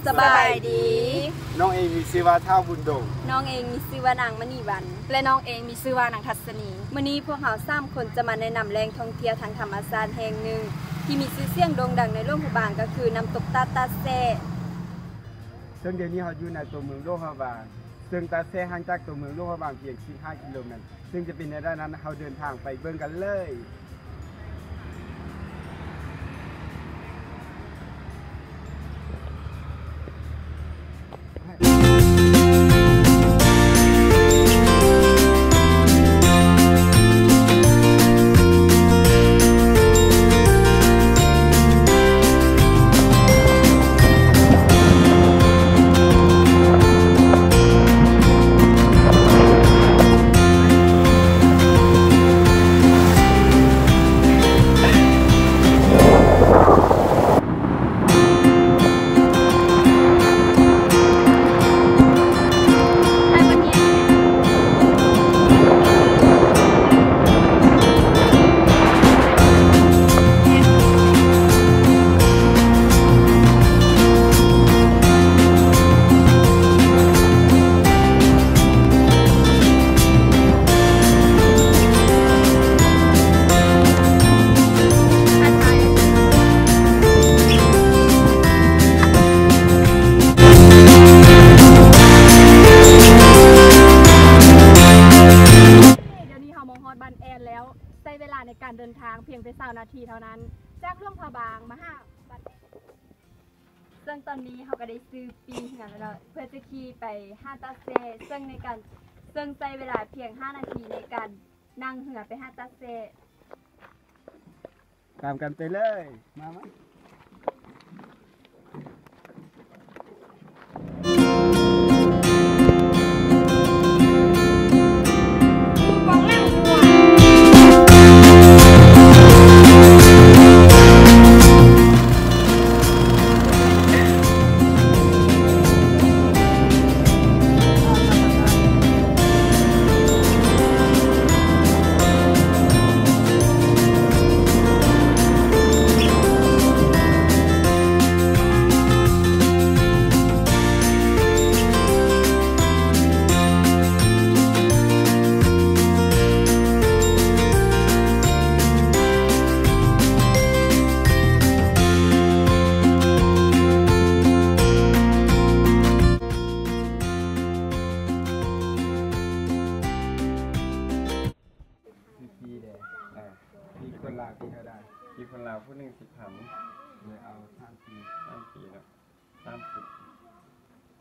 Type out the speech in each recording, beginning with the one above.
ສະບາຍດີ. ນ້ອງເອງມີຊື່ວ່າ ທ້າວ ບຸນດົງ. ນ້ອງເອງມີຊື່ວ່າ ນາງ ມະນີວັນ ແລະ ນ້ອງເອງມີຊື່ວ່າ ນາງ ທັດສະນີ. ມື້ນີ້ພວກເຮົາສາມຄົນຈະມາແນະນຳແຫຼ່ງທ່ອງທ່ຽວທາງທຳມະຊາດແຫ່ງໜຶ່ງ ທີ່ມີຊື່ສຽງໂດ່ງດັງໃນຫຼວງພະບາງ ກໍຄືນ້ຳຕົກຕາດຕາດແຊະ. ເຊິ່ງດຽວນີ້ເຮົາຢູ່ໃນຕົວເມືອງຫຼວງພະບາງ, ເຊິ່ງຕາດແຊະຫ່າງຈາກຕົວເມືອງຫຼວງພະບາງພຽງສິບຫ້າກິໂລແມັດ. ເຊິ່ງຈະເປັນແນວໃດນັ້ນ ເຮົາເດີນທາງໄປເບິ່ງກັນເລີຍ. ດຽວນີ້ເຮົາມາຮອດບ້ານແອນແລ້ວ, ໃຊ້ເວລາໃນການເດີນທາງພຽງແຕ່ຊາວນາທີເທົ່ານັ້ນ ຈາກຫຼວງພະບາງມາຫາບ້ານແອນ. ເຊິ່ງຕອນນີ້ເຮົາກໍໄດ້ຊື້ປີ້ງເຮືອແລ້ວເນາະ ເພື່ອຈະຂີ່ໄປຫາດຕາດແຊະ, ເຊິ່ງໃນການ ເຊິ່ງໃຊ້ເວລາພຽງຫ້ານາທີໃນການນັ່ງເຮືອໄປຫາດຕາດແຊະ. ຕາມກັນໄປເລີຍ ມາ ມາ. ປີ້ເດ້ ເອີ ປີ້ຄົນລາວ ປີ້ເທົ່າໃດ? ປີ້ຄົນລາວຜູ້ໜຶ່ງສິບພັນ ເລີຍເອົາສາມປີ້ ສາມປີ້ເນາະ ສາມປີ້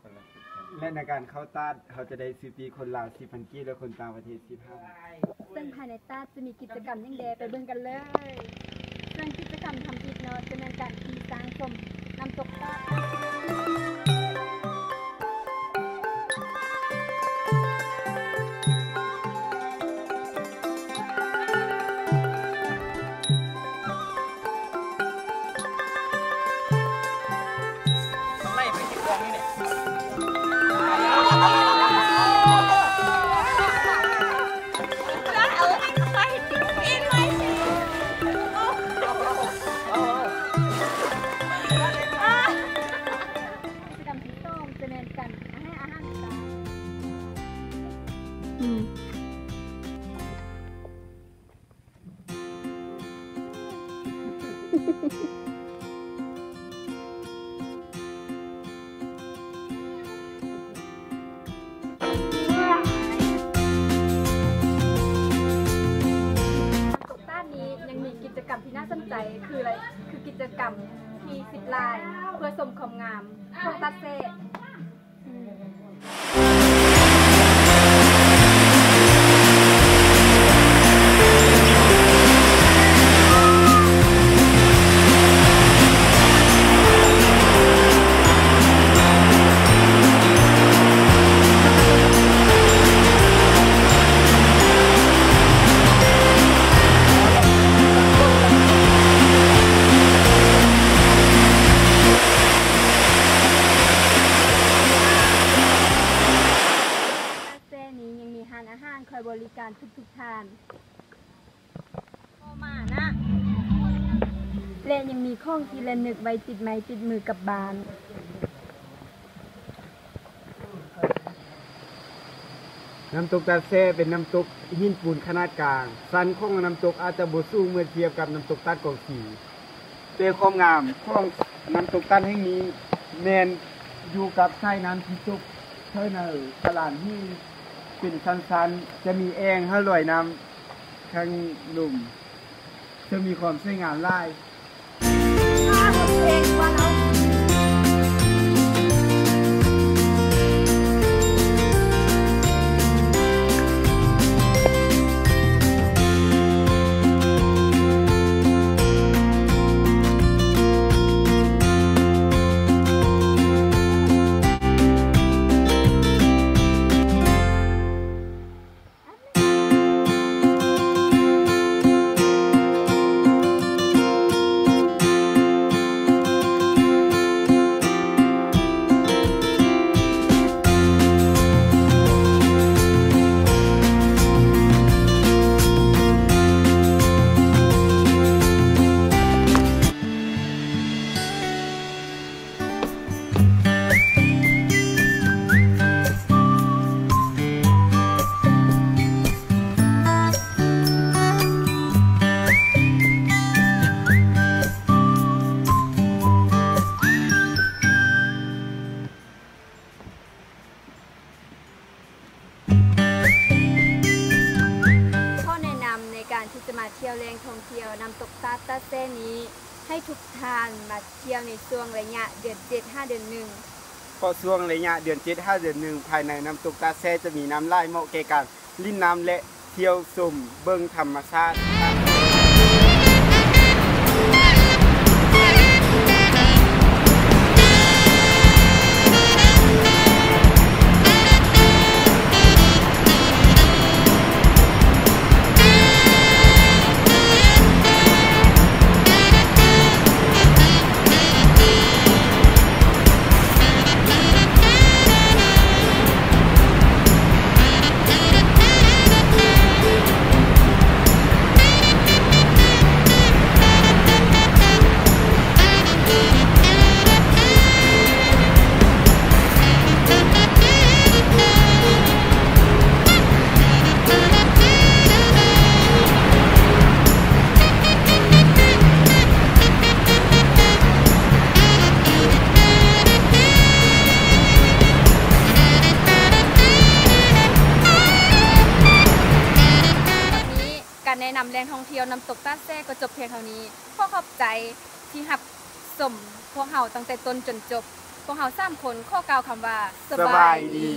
ຄົນລະສິບພັນ. ແລະ ໃນການເຂົ້າຕາດ ເຮົາຈະໄດ້ຊື້ປີ້ຄົນລາວສິບພັນກີບ ແລະ ຄົນຕ່າງປະເທດສິບຫ້າພັນ. ເຊິ່ງພາຍໃນຕາດຈະມີກິດຈະກຳຫຍັງແດ່ ໄປເບິ່ງກັນເລີຍ. ເຊິ່ງກິດຈະກຳທຳອິດເນາະ ຈະແມ່ນການຂີ່ຊ້າງຊົມນ້ຳຕົກຕາດ. ກິດຈະກຳທີສອງຈະແມ່ນການໃຫ້ອາຫານປາ. ອືມ. ຕົກຕາດນີ້ຍັງມີກິດຈະກຳທີ່ໜ້າສົນໃຈ ຄື ຄືກິດຈະກຳທີ່ຊິບລາຍ ເພື່ອຊົມຄວາມງາມຂອງຕາດແຊະ. ແຊະນີ້ຍັງມີຮ້ານອາຫານຄອຍບໍລິການທຸກໆທ່ານ ແລະ ຍັງມີຂອງທີ່ລະນຶກໄວ້ຕິດໄມ້ຕິດມືກັບບ້ານ. ນ້ຳຕົກຕາດແຊເປັນນ້ຳຕົກຫີນປູນຂະໜາດກາງ. ຊັ້ນຂອງນ້ຳຕົກອາດຈະບໍ່ສູງເມື່ອທຽບກັບນ້ຳຕົກຕາດກອງສີ, ແຕ່ຄວາມງາມຂອງນ້ຳຕົກຕາດແຫ່ງນີ້ແມ່ນຢູ່ກັບສາຍນ້ຳທີ່ຕົກໃສ່ໃນສະຫຼານຫີນເປັນຊັ້ນໆ, ຈະມີແອ່ງໃຫ້ລອຍນ້ຳຂ້າງລຸ່ມ. ເຊິ່ງມີຄວາມສວຍງາມຫຼາຍ. ຂໍ້ແນະນຳໃນການທີ່ຈະມາທ່ຽວແຫຼ່ງທ່ອງທ່ຽວນ້ຳຕົກຕາດຕາແຊນີ້ ໃຫ້ທຸກທ່ານມາທ່ຽວໃນຊ່ວງໄລຍະເດືອນເຈັດຫາເດືອນໜຶ່ງ. ເພາະຊ່ວງໄລຍະເດືອນເຈັດຫາເດືອນໜຶ່ງ ພາຍໃນນ້ຳຕົກຕາດແຊຈະມີນ້ຳຫຼາຍ ເໝາະແກ່ການຫຼິ້ນນ້ຳ ແລະ ທ່ຽວຊົມເບິ່ງທຳມະຊາດ. ການແນະນຳແຫຼ່ງທ່ອງທ່ຽວນ້ຳຕົກຕາດແຊກໍຈົບພຽງເທົ່ານີ້. ຂໍຂອບໃຈທີ່ຮັບຊົມພວກເຮົາຕັ້ງແຕ່ຕົ້ນຈົນຈົບ. ພວກເຮົາສາມຄົນຂໍກ່າວຄຳວ່າ ສະບາຍດີ.